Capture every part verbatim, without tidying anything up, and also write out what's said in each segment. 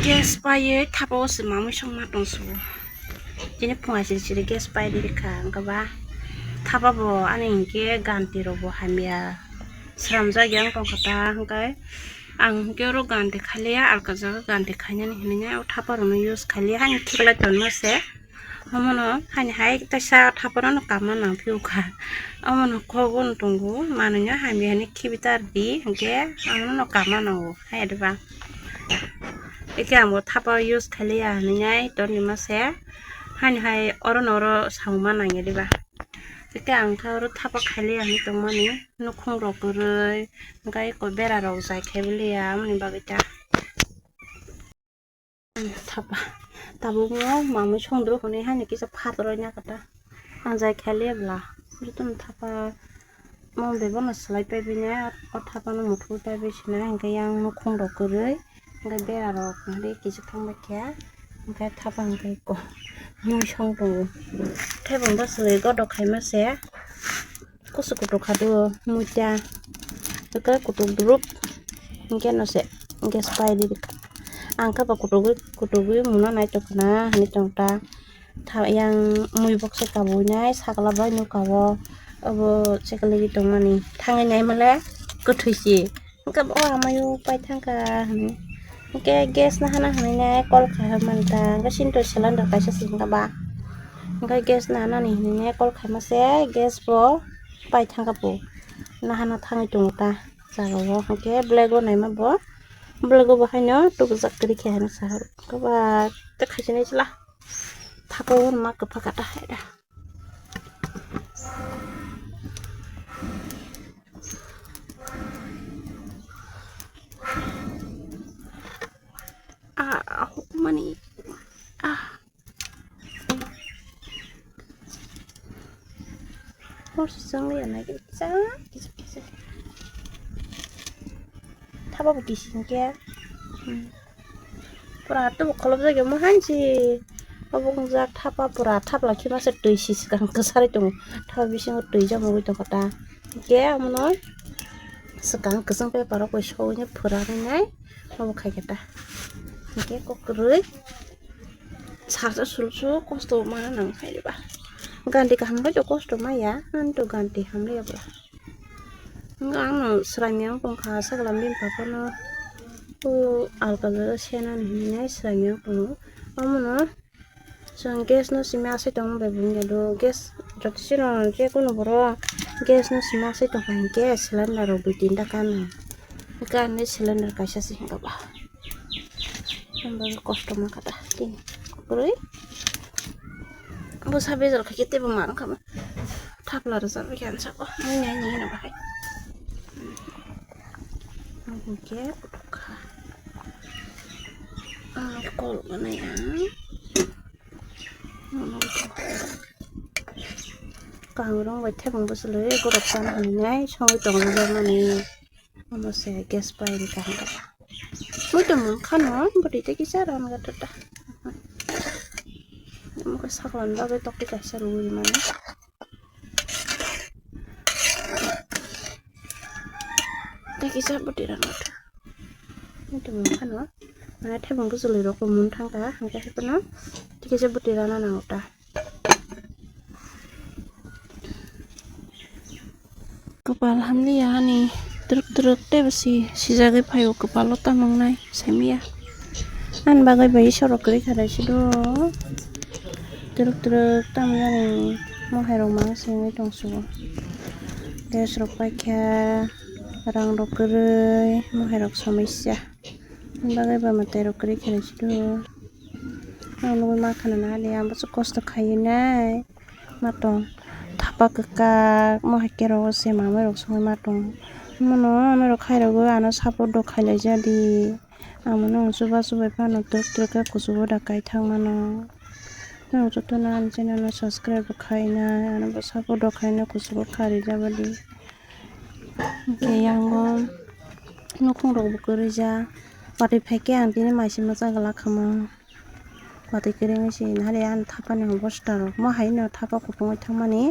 Gas paiwi thapa o se mamwi songma tongsugo. Chini phunga siri siri gas pai di rikha, wngkha ba thapa bo ani hinkhe ganti rok bo hamya sramjak ya wng tongkha ta, hwnkhe ang hinkhe oro ganti khaliya, alka jaga ganti khainani hinwi o thapa rokno use khaliya, hani khiklai tonma se. Omono hani hai teisa thapano no kama nang phiyo kha. Omono kok gun tongo, manwi no hamya hinwi khibi tar di, hinkhe omono no kama nango, hai diba? Eke ang bo thapa use khailiya hinwi nai toni ma se, hani hai oro no oro samung ma nang ya diba? Eke ang kha oro thapa khailiya hinwi tongmani, nukhung rok kwrwi, hinkhe eko bera rok jai khai liya, amoni bagwi ta. Thapa tabukno mamwi songdoro hwnwi haino kisa phator oi naka ta. Ang jai kha le bwla jotono thapa mo bebono swlai paibainai o thapano muthungwi paibai sinai, hinkhe yang nukhung rok kwrwi, hinkhe bera rok hinwi kisa thangbai kha, hinkhe thapa hinkhe ko mui song tongo. Tei bo bwswlwi godo khaima se. Kusu kutuk kha do muita. Eke kutuk duruk. Hinkhe no se gas pai di. Ang kha ba kutugwi kutugwi muna nai tongkha na hinwi tong ta. Tha yang mui boksa kabui nai sakla bai nukha o. Obo chekle ri tongmani thangwi nai male kwthwi si. Hinkhe bo amaio paithangkha hinwi. Hinkhe gas nahana hinwi ne call khai manta. Hinkhe sinto cylinder kaisa se hinkhe ba. Hinkhe gas nahanani hinwi ne call khaima se gas bo paithangkha bo. Nahana thangwi tongo ta jagao. Hinkhe black o naima bo. Black o bo haino tubujak kwrwi khe hinwi saha. Hinkhe ba tei khaisa nai chwla. Thapa o ma kwpha kata hai da. Ah, hukmani. Ah. Hor sisang liya na kisa, kisa, kisa. Thapa bo kising khe. Hmm. Pura tubu kholopjak ya mo hansi. Obo wngjak thapa pura thapla khe masa twi si swkang kwsarwi tongo. Thapa bisingo twi jamogwi tongkha ta. Hinkhe omono swkang kwchwng paper rok bai sogwino phwrarwi nai obo khaikhe ta. Hinkhe kok kwrwi saksa sulsu kosto mana nang khairiba. Ganti kaham bai to kosto maya, ani to ganti hamliya bwla. Wngkha angno swraimya wng tongkha, saklam bini papa no o alka jaga senani hinwi nai swraimya wng tongo. Omono chwng gas no simi asai tongma bai bunya do, gas joto chini je kunu borok gas no simi asai tongkha hinkhe cylinder rok dui tinta kano, hinkhe ani cylinder kaisa se hinkhe ba. Ang bagwi kosto mankha da tini kwrwi. Bwsa bejal khaikhe teibo manwkha mo. Thapla rwjak khe ang sabo. Mui nai nini no bahai. Ang hinkhe kutukha. Ang kol gwnai ang. Kaham rong bai thebung bwswlwi gorok chana hinwi nai songwi tonglaijak mani. Omo se gas pai rikha hinkhe. Muitu mung khano bwtwi tei kisa rang gatata. Omo khe saklan bagwi tokti kaisa rwui mano. Tei kisa bwtwi rang gatata. Muitu mung khano. Mane thebung bwswlwi rok mung thangkha hinkhe haikhe no tei kisa bwtwi rana nango ta. Kwpal hamliya ani twrwk twrwk teibo si sijagwi phaio kwpalo tamo wngnai saimanya. Ani bagwi bai isoro kwrwi kha rai sido twrwk twrwk tamo jani mohairok ma sengwi tongsugo. Gas rok paikha rang rok kwrwi mohairok somosya. Ani bagwi ba mwtai rok kwrwi kha rai sido. Ang nugwi mankha na nahaliya, ang bwswk kosto khaiwi nai. Ma tong thapa kwkak, mo hai khe rw se mamai rok songwi ma tong. Mono amai rok khai rogwi ano support rok khai lai ja di. Ang mono chuba chubai phano twrwk twrwk khe kuchugo da kai thang mano. Nwng jotono ani channel no subscribe rok khai nai, ano bo support rok khai nai kuchugo kha rijak di. Hwnkhe yango nukhung rok bo kwrwi ja. Watwi phai khe ang tini mai se mwchang glak kha mo. Watwi kwrwngwi se nahari ani thapani bosta rok mo hai no thapa kupungwi thangmani.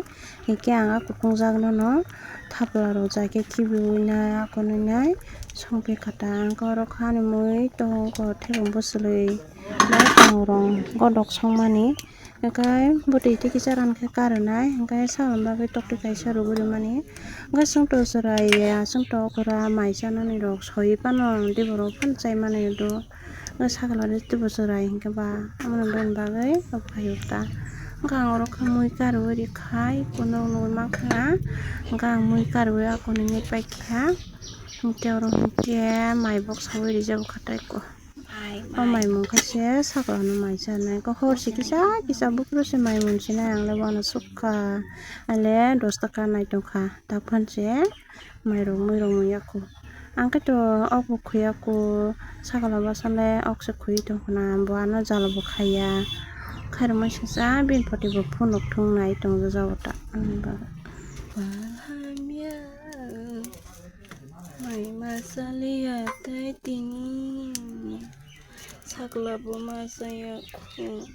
Hinkhe ang a kupungjak nono thapla rok jai khe khibiui nai akonwi nai songpi kha ta. Ang khe oro kha ani mui tongo thebong bwswlwi nai tongo rong godok songmani. Hwnkhe bwtwi tei kisa rani khe karwnai, hwnkhe sakni bagwi tokti kaisa rwgwi rwmani. Hwnkhe chwngno chwrai ya, chwngno okra mai chanani rok soi phano tei borok phano chaimani do. Hwnkhe sakla de teibo chwrai hwnkhe ba, aboni bagwi ophai o ta. Hwnkhe ang oro khe mui karwi rikha, kunuk nugwi mankha na. Hwnkhe ang mui karwi akonwi nai paikha. Hwnkhe oro hwnkhe mai bok saui rijak kha tei ko. O mai mung khe se sakla no mai chanai. Ko hor se kisa kisa buphuru se mai mung sinai, ang le bono sukha. Ang le dos taka nai tongkha. Dak phan se mai rok mui rok mung ya kho. Ang khe to ok bo khuya kho. Sakla bwsa le ok se khui tongkha na. Bo ano jala bo khaiya. Khairok mai sasa bini poti bo phunuk thung nai tong jaga ta. Ani bagwi. Mai ma chaliya tei tini sakla bo ma chaya khu.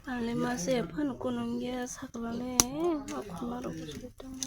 Ang le ma chaya phano kunung ya sakla le ma khuma rok bo soi tong.